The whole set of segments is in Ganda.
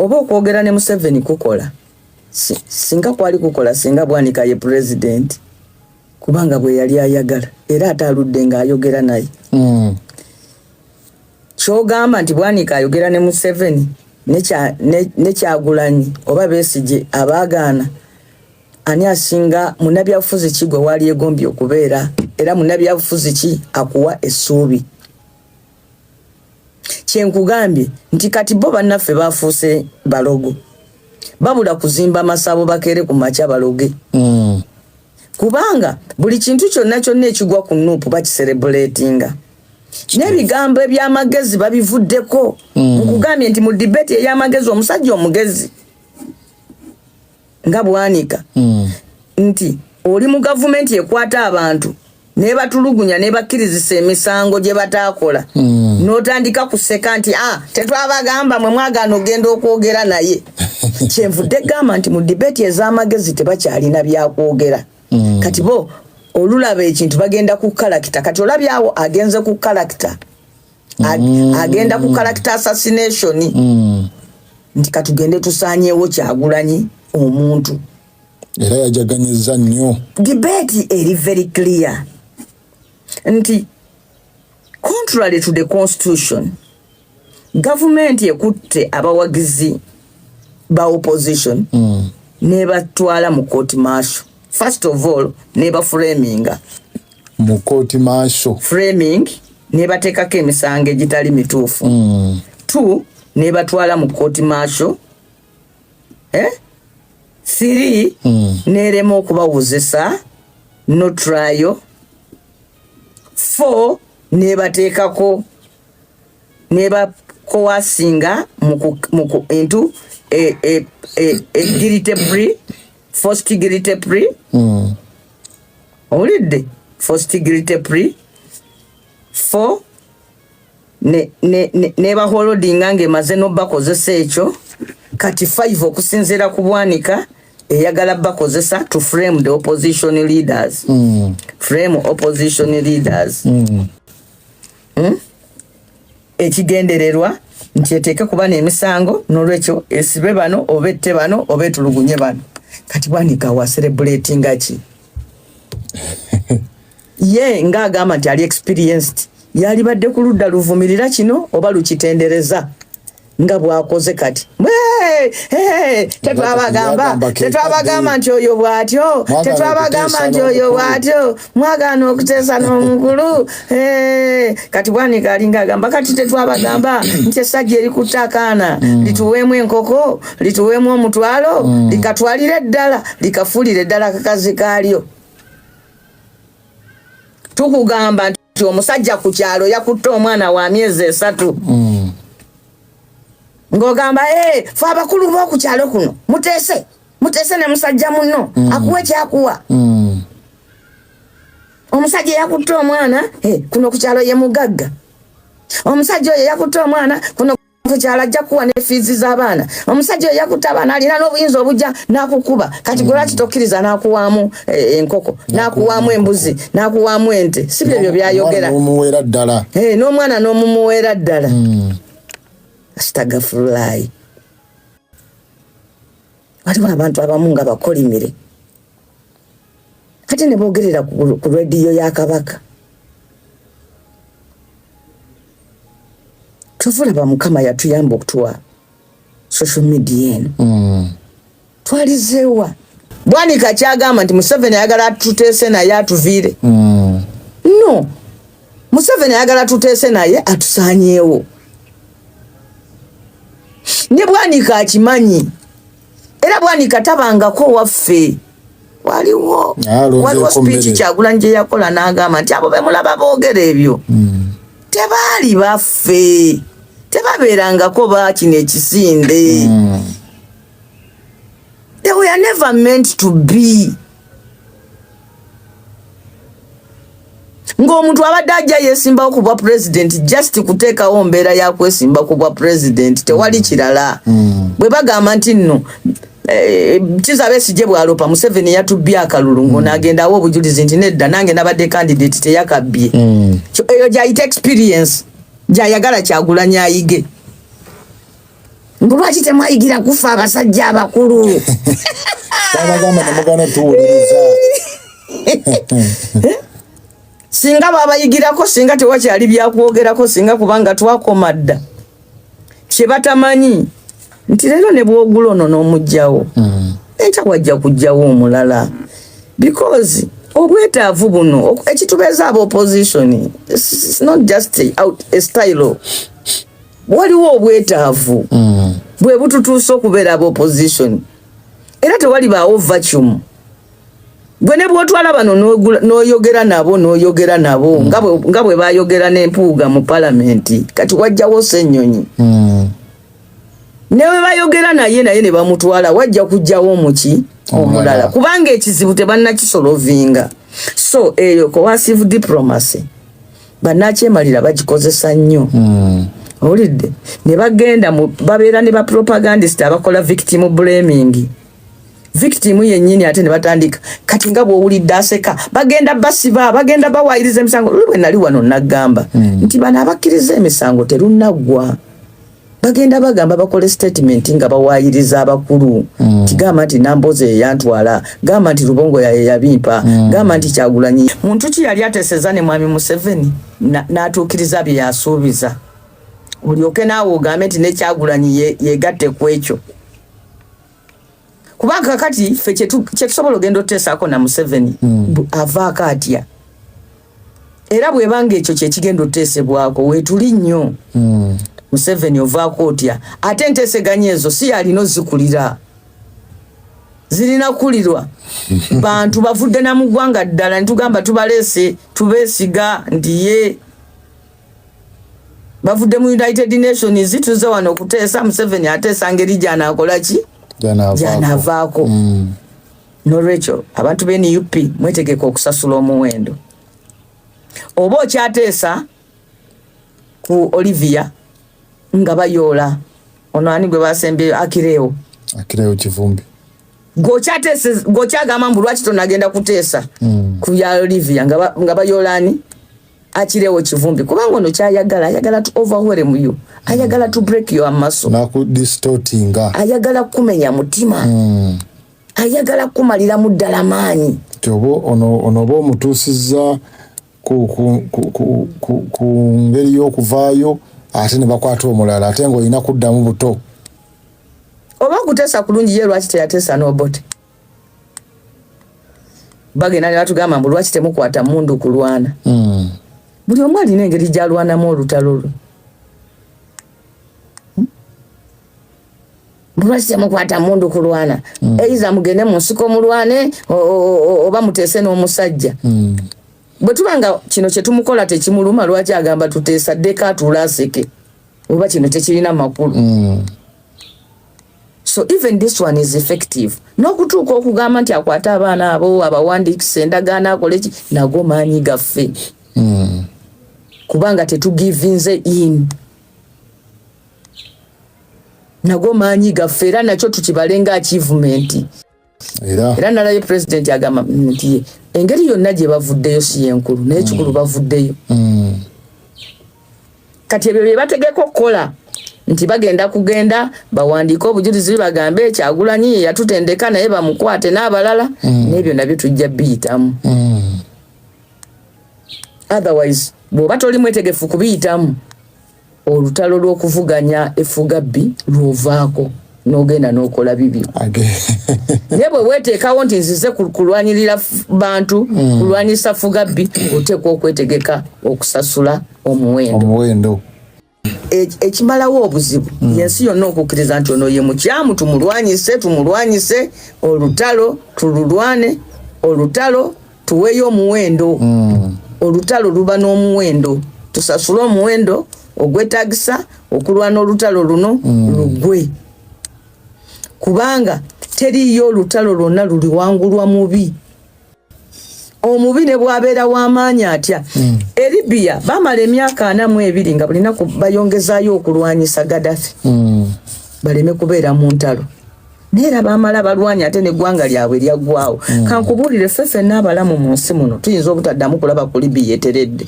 Oba okwogera ne Museveni kukola? Singa kwali kukola, singa Bwanika ye pulezidenti, kubanga bwe yali ayagala, era ate aludde ng'ayogera naye. Kyogamba nti Bwanika ayogera ne Museveni ne Kyagulanyi oba Besigye abaagaana, ani asinga? Munnabyabufuzi ki gwe waali egombye okubeera, era munnabyabufuzi ki akuwa essuubi? Kyenkugambye nti kati bo bannaffe bafuuse balogo, babula kuzimba masabo, bakeere ku makya baloge. Kubanga buli kintu kyonna kyonna ekigwa ku NUP bakicelebratinga, n'ebigambo eby'amagezi babivuddeko. Nkugambye nti mu debate ey'amagezi, omusajja omugezi nga Bwanika, nti oli mu gavumenti ekwata abantu nebatulugunya, nebakkirizisa emisango gye bataakola, n'otandika kuseka nti, "Ah, tetwabagamba mwe mwagaana ogenda okwogera naye." Kyenvudde gamba nti mu debate ez'amagezi tebakyalina byakwogera. Kati bo olulaba ekintu bagenda ku character. Kati olabyawo agenze ku character, agenda ku character assassination, nti katugende tusaanyeewo Kyagulanyi omuntu. Era yajaganyiza nnyo. Debate eri very clear nti contrary to the constitution, gavumenti ekutte abawagizi ba opposition, nebatwala mu court martial. First of all, nebaframinga. Mu court martial. Framing, nebateekako emisango egitali mituufu. Two, nebatwala mu court martial, eh? Three, nerema okubawozesa, no trial. Four, nebateekako, nebacoercinga into a guilty plea, forced guilty plea. Owulidde? Forced guilty plea. Four, nebaholdinga ng'emaze n'obakozesa ekyo. Kati five, okusinziira ku Bwanika, eyagala bakozesa to frame the opposition leaders. Frame opposition leaders. Ekigendererwa nti eteeke kuba n'emisango, n'olwekyo esibe bano, oba ette bano, oba etulugunye bano. Kati Bwanika wa celebratinga ki? Ye ng'agamba nti ali experienced, yalibadde ku ludda luvumirira kino oba lukitendereza nga bw'akoze kati. Hey, hey, tetwabagamba? Yagamba ke Tetwabagamba kadde. nti oyo bw'atyo? Mwagaana Tetwabagamba okuteesa nti oyo n'omukulu. bw'atyo? Mwagaana okuteesa n'omukulu. Hey, kati Bwanika alinga agamba, kati tetwabagamba nti essajja erikutte akaana lituweemu enkoko, lituweemu 500, likatwalire eddala, likafuulire eddala akakazi kaalyo? Tukugamba nti omusajja ku kyalo yakutte omwana wa myezi 3, ng'ogamba, "Eh, fe abakulu b'oku kyalo kuno muteese, muteese ne musajja munno akuwa ekyakuwa." Omusajja eyakutte omwana, eh, kuno ku kyalo ye mugagga. Omusajja oyo eyakutte omwana kuno ku kyalo ajja kuwa ne fiizi z'abaana. Omusajja oyo yakutte abaana alina n'obuyinza obujja n'akukuba. Kati gwe lwaki tokkiriza n'akuwaamu, eh, enkoko, n'akuwaamu embuzi, n'akuwaamu ente? Si byebyo byayogera? N'omuweera ddala. Eh, n'omwana n'omumuweera ddala. Astagfirulayi, waliwo abantu abamu nga bakolimire, ate ne boogerera ku rediyo ya Kabaka. Kyova Mukama yatuyamba okutuwa social media eno. Twalizeewa? Bwanika kyagamba nti Museveni ayagala tuteese naye atuviire. No, Museveni ayagala tuteese naye atusaanyeewo. Ne Bwanika akimanyi, era Bwanika tabangako waffe. Waliwo Alonzeeko waliwo speech mmere. Kyagulanyi gye yakola n'agamba nti abo bemulaba boogera ebyo tebaali baffe, tebabeerangako baakino ekisinde. They were never meant to be. Ng'omuntu abadde ajja yeesimbawo ku bwa president, just kuteekawo mbeera ya kwesimba ku bwa president, tewali kirala. Bwe bagamba nti nno, eh, Kizza Besigye bw'alopa, Museveni yatubbye akalulu, ng'ono agendawo obujulizi nti nedda, nange nabadde candidate, teyakabbye. Eyo gyayita experience gyayagala Kyagulanyi ayige. Mbu lwaki temwayigira kufa abasajja abakulu? Babagamba nemugana tuwuliriza. Singa babayigirako, singa tewakyali byakwogerako, singa kubanga twakoma dda. Kye batamanyi nti leero ne bwogula ono n'omugjawo, enkya wajja kujjawo omulala, because obwetaavu buno ekitubeeza aba opposition, it's not just a style, waliwo obwetaavu bwe bututuuse okubeera aba opposition, era tewalibaawo vacuum. Gwe ne bwotwala bano n'oyogera nabo, n'oyogera nabo nga bwe bayogera n'empuuga mu palamenti, kati wajjawo Ssennyonyi. Ne bwe bayogera naye, naye ne bamutwala, wajja kujjawo omuki? Omulala, kubanga ekizibu tebannakisolovinga. So eyo coercive diplomacy bannakyemalira bagikozesa nnyo. Owulidde? Ne bagenda babeera ne bapropagandist abakola victim blaming, victim yennyini, ate ne batandika kati nga bw'owulidde aseka, bagenda basiba, bagenda bawayiriza emisango. Luli bwe nali wano naggamba nti bano abakkiriza emisango terunaggwa, bagenda bagamba bakole statement nga bawayiriza abakulu. Tigamba nti Namboze yeyantwala, gamba nti Lubongo yaye yabimpa, gamba nti Kyagulanyi. Muntu ki yali ateeseza ne mwami Museveni n'atuukiriza bye yasuubiza, olyoke naawe ogambe nti ne Kyagulanyi yegatte ku ekyo? Kubanga kakati ffe kyetusobola ogenda otuteesaako na Museveni, avaako atya? Era bwebanga ekyo kyekigenda otuteesebwako, weetuli nnyo. Museveni ovaako otya? Ate enteeseganya ezo si yalina ozikulira, zirina kulirwa bantu bavudde na mu ggwanga ddala, nitugamba tubaleese, tubeesiga nti ye bavudde mu United Nations, tuze wano okuteesa. Museveni ateesa ngeri gyanakola ki? Gyanaavaako. Nolwekyo abantu be NUP, mwetegeka okusasula omuwendo. Oba okyateesa ku Olivia nga bayoola ono, ani gwe basembyeyo? Akireewo. Akireewo Kivumbi. Gwokyagamba mbu lwaki tonagenda kuteesa ku bya Olivia nga bayoola ani? Akireewo Kivumbi. Kubanga ono kyayagala, ayagala to overwhelm you, ayagala to break your muscle. Nakudistortinga. Ayagala kumenya mutima, ayagala kumaliramu ddala maanyi. Nti oba ono oba omutuusizza ku ngeri y'okuvaayo, ate ne bakwata omulala, ate ng'olina kuddamu buto. Oba okuteesa kulungi, ye lwaki teyateesa n'Obote? Bagenda ne batugamba mbu lwaki temukwata mundu kulwana. Buli omu alina engeri gy'alwanamu olutalo lwe. Lwaki temukwata mundu kulwana? Eiza mugende mu nsiko mulwane, oba muteese n'omusajja. Bwe tuba nga kino kye tumukola tekimuluma, lwaki agamba tuteesa? Ddeka atuule aseke, oba kino tekirina makulu. So even this one is effective. N'okutuuka okugamba nti akwate abaana abo, abawandiikisa endagaano, akole ki, nago maanyi gaffe, kubanga tetugivinze in. Nago maanyi gaffe, era nakyo tukibale nga achievement. Era Era nalayo president agamba nti engeri yonna gye bavuddeyo si yenkulu, naye ekikulu bavuddeyo. Kati ebyo bye bategeka okukola nti bagenda kugenda bawandiike obujulizi, bagambe Kyagulanyi ye yatutendeka, naye bamukwate n'abalala. N'ebyo nabyo tujja biyitamu. Otherwise bw'oba toli mwetegefu kubiyitamu, olutalo lw'okuvuganya effugabbi lw'ovaako n'ogenda n'okola bibyo. Naye bwe weeteekawo nti nzize kulwanirira bantu, kulwanyisa fugabbi, oteekwa okwetegeka okusasula omuwendo. Omuwendo. Ekimalawo obuzibu, yensi yonna okukkiriza nti ono ye mukyamu, tumulwanyise, tumulwanyise, olutalo tululwane, olutalo tuweeyo omuwendo. Olutalo luba n'omuwendo, tusasule omuwendo ogwetagisa okulwana olutalo luno lugwe, kubanga teriiyo olutalo lwonna luliwangulwa mubi. Omubi ne bw'abeera w'amaanyi atya. E Libya bamala emyaka 42 nga bulinaku bayongezaayo okulwanyisa Gaddafi baleme kubeera mu ntalo, naye era bamala balwanya, ate neggwanga lyabwe lyaggwawo. Kankubuulire, ffe ffenna abalamu mu nsi muno tuyinza obutaddamu kulaba ku Libya eteredde.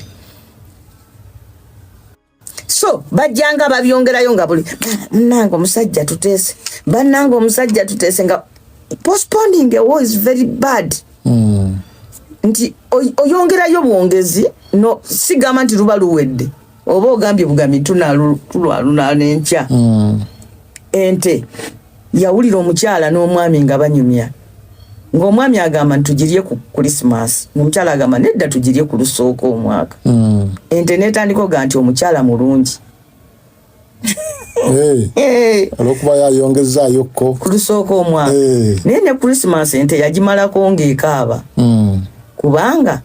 So So bajjanga babyongerayo nga buli bannange omusajja tuteese, bannange omusajja tuteese, nga postponing a war is very bad. Nti oyongerayo bwongezi, no sigamba nti luba luwedde, oba ogambye bugambi tulwaluna n'enkya. Ente yawulira omukyala n'omwami nga banyumya, ng'omwami agamba nti tugirye ku Krisimansi, ng'omukyala agamba nedda, tugirye ku lusooka omwaka. Ente netandika oga nti omukyala mulungi. Hey, olwokuba yayongezaayokko ku lusooka omwaka. Naye ne Krisimansi ente yagimalako ng'ekaaba, kubanga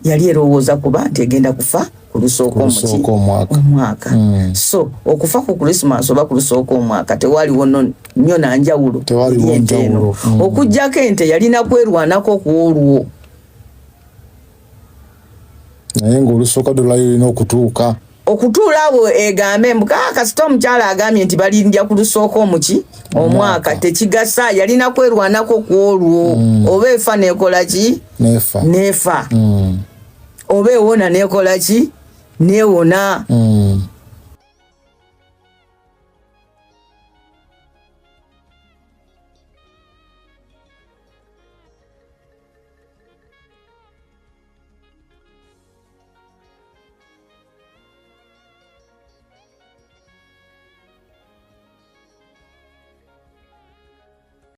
yali erowooza kuba nti egenda kufa ku lusooka. Ku lusooka omwaka. Omwaka. So okufa ku Krisimansi oba ku lusooka omwaka tewaliwo nnyo nanjawulo Tewaliwo eri ente eno. njawulo. Okuggyako ente yalina kwerwanako ku olwo. Naye ng'olusooka ddala lulina okutuuka. Okutuula awo egambe mbu kasita omukyala agambye nti balindya ku lusooka omuki omwaka, tekigasa. Yalina kwerwanako ku olwo, oba efa nekola ki? Nefa. Nefa. Oba ewona nekola ki? Newona.